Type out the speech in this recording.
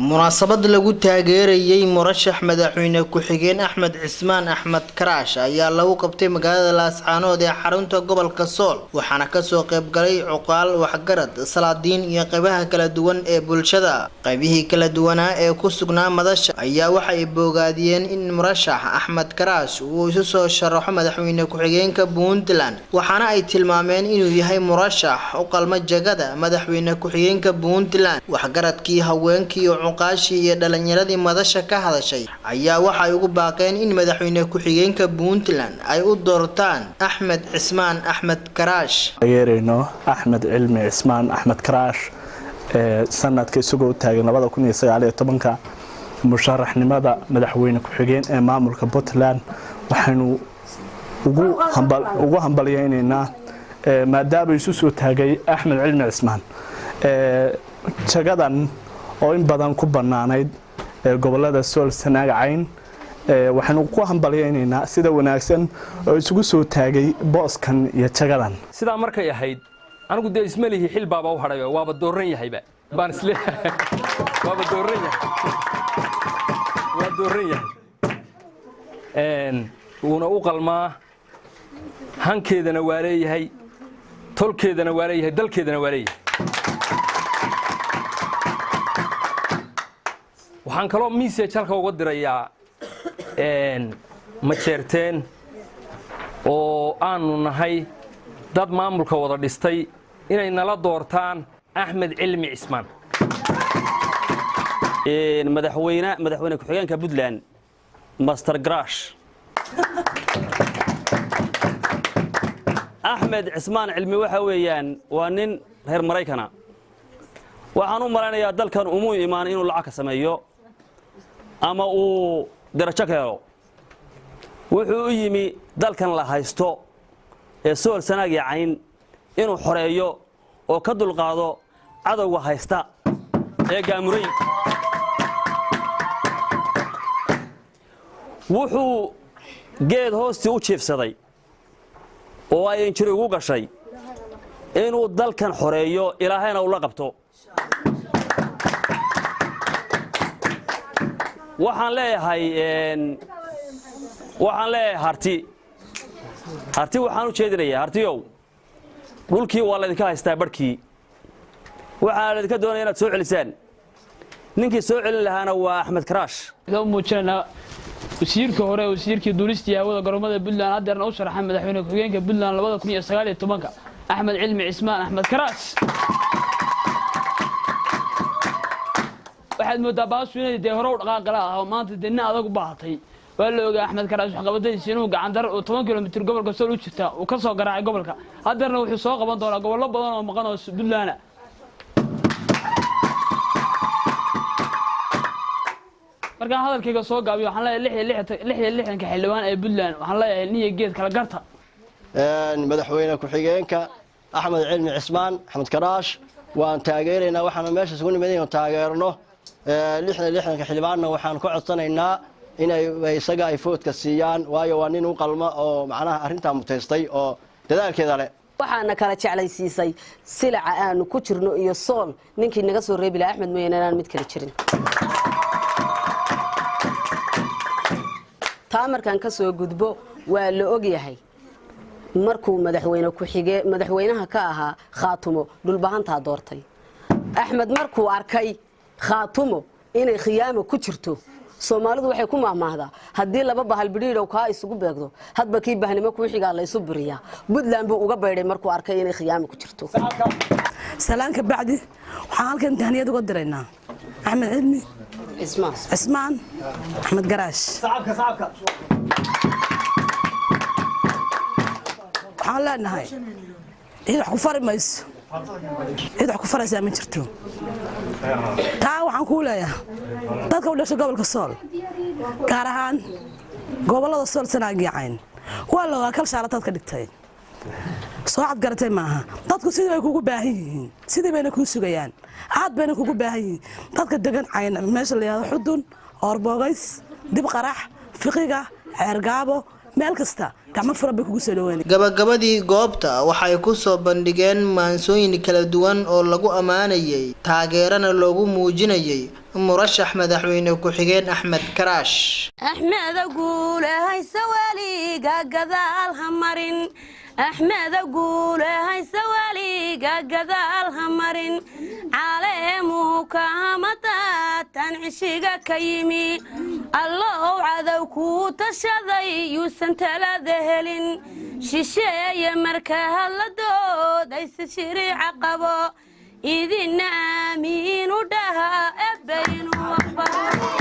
Munaasabad lagu taageerayay murashax madaxweyne ku-xigeen Axmed Cismaan Axmed Karaash ayaa lagu qabtay magaalada Laascaanood ee xarunta gobolka Sool, waxaana kasoo qaybgalay cuqaal, waxgarad, salaadiin iyo qeybaha kala duwan ee bulshada. Qaybihii kala duwanaa ee ku sugnaa madasha ayaa waxay bogaadiyeen in murashax Axmed Karaash uu isu soo sharaxo madaxweyne ku-xigeenka Puntland, waxaana ay tilmaameen inuu yahay murashax u qalma jagada madaxweyne ku-xigeenka Puntland. Waxgaradkii, haweenkii, cuqaashii iyo dhalinyaradii madasha ka hadashay ayaa waxay ugu baaqeen in madaxweyne ku-xigeenka Puntland ay u doortaan Axmed Cismaan Axmed Karaash. Taageerayno Axmed Cilmi Cismaan Axmed Karaash ee sanadka isagoo u taagan 2019-ka musharaxnimada madaxweyne ku-xigeen ee maamulka Puntland. Waxaynu ugu hambalyaynaynaa maadaama isu soo taagay Axmed Cilmi Cismaan jagadan oo in badan ku bannaanayd gobolada Sool, Sanaag, Cayn. Waxaynu ku hambalyaynaynaa sida wanaagsan oo isugu soo taagay booskan iyo jagadan. Sidaa markay ahayd, anigu dee isma lihi xil baaba u hadhay, waaba dooran yahayba baan isle, waaba dooran yahay, waa dooran yahay, wuuna u qalmaa, hankeedana waa leeyahay, tolkeedana waa leeyahay, dalkeedana waa leeyahay. Waxaan kaloo message halka uga dirayaa Majeerteen oo aanu nahay dad maamulka wada dhistay inay nala doortaan Axmed Cilmi Cismaan. Madaxweyne ku-xigeenka Puntland, Master Grash Axmed Cismaan Cilmi, waxa weeyaan waa nin reer Maraykana. Waxaan u malaynayaa dalkan umuu imaan inuu lacag ka sameeyo ama uu darajo ka helo. Wuxuu u yimi dalkan la haysto ee Sool, Sanaag iyo Cayn inuu xoreeyo oo ka dulqaado cadowga haysta ee gaamuray. Wuxuu geed hoostii u jiifsaday oo ay injiri ugu gashay inuu dalkan xoreeyo, Ilaahayna ula qabto. Waxaan leeyahay Harti, Harti waxaan u jeedinayaa: Hartiyow, dhulkii waa laydinka haystaa barhkii, waxaana laydinka doonaya inaad soo celisaan. Ninkii soo celin lahaana waa Axmed Karaash. U muujinaynaa wasiirka hore, wasiirkii duulistii hawada garoomada Puntland, haddeerna u sharaxay madaxweyne ku-xigeenka Puntland 2019-ka, Axmed Cilmi Cismaan Axmed Karaash. Waxaad moodaa baasu inay dee hore u dhaqaaqala ah oo maanta dee nin adag u baahatay. Waa la ogaa Axmed Karaash waxqabadadiisa, inuu gacandar oo 10 kilomitir gobolka Sool u jirta uu ka soo garaacay gobolka. Haddeerna wuxuu soo qaban doonaa gobollo badan oo maqan oo Puntland. Markaan hadalkayga soo gaabiyo, waxaan leeyahay 66-ka xildhibaan ee Puntland, waxaan leeyahay niyo geed kala garta. Madaxweyne ku-xigeenka Axmed Cilmi Cismaan Axmed Karaash waan taageeraynaa. Waxaana meesha isugu nimid inaynu taageerno. 66-ka xildhibaanna waxaan ka codsanaynaa inay isaga ay foodka siiyaan, waayo waa nin u qalma oo macnaha arrintaa mutaystay oo dadaalkeeda leh. Waxaana kala jeclaysiisay silaca aanu ku jirno iyo Sool ninkii naga soo reebi laha Axmed mooyane inaan mid kale jirin. Taa markaan ka soo gudbo, waa la ogyahay markuu madaxweyne ku-xige madaxweynaha ka ahaa Khaatumo, Dhulbahantaa doortay Axmed. Markuu arkay Khaatumo inay khiyaamo ku jirto, Soomaalidu waxay ku mahmaahdaa: haddii laba bahal bidhiidhow kaa isugu beegdo, hadba kii bahnimo kuu xigaa la ysu biriyaa. Puntland buu uga baydhay markuu arkay inay khiyaamo ku jirto. Salaan ka bacdi, waxaan halkan tahniyad uga diraynaa Axmed Cilmi Cismaan Axmed Garaash. Waxaan leenahay cid wax ku fari mayso, cid wax ku faraysaa ma jirto. Taa waxaan kuu leeyahay dadka u dhashay gobolka Sool, gaar ahaan gobollada Sool, Sanaag iyo Cayn. Waa la ogaa kal shaalataad ka dhigtay, soo cad garatay maaha. Dadku sidii bay kugu baahan yihiin, sidii bayna kuu sugayaan, aad bayna kugu baahan yihiin. Dadka degan Cayn, meesha la yihahdo Xudun, Oorbogays, Dib Qarax, Fiqiga, Ceergaabo, meel kasta. Gacmo furan bay kugu soo dhaweynay. Gabagabadii goobta waxay ku soo bandhigeen maansooyin kala duwan oo lagu ammaanayay, taageerana loogu muujinayay murashax madaxweyne ku-xigeen Axmed Karaash. Axmeda guulehayse, weliga gadaal ha marin. Axmeda guulehayse, weliga gadaal ha marin. Caleemuhu kahamadaatan cishiga ka yimi. Allow cadow kuu tashaday yuusan talada helin. Shisheeye marka hadladooday si shiriica qabo. Idina aamiin u dhaha, Ebbe inuu aqbalo.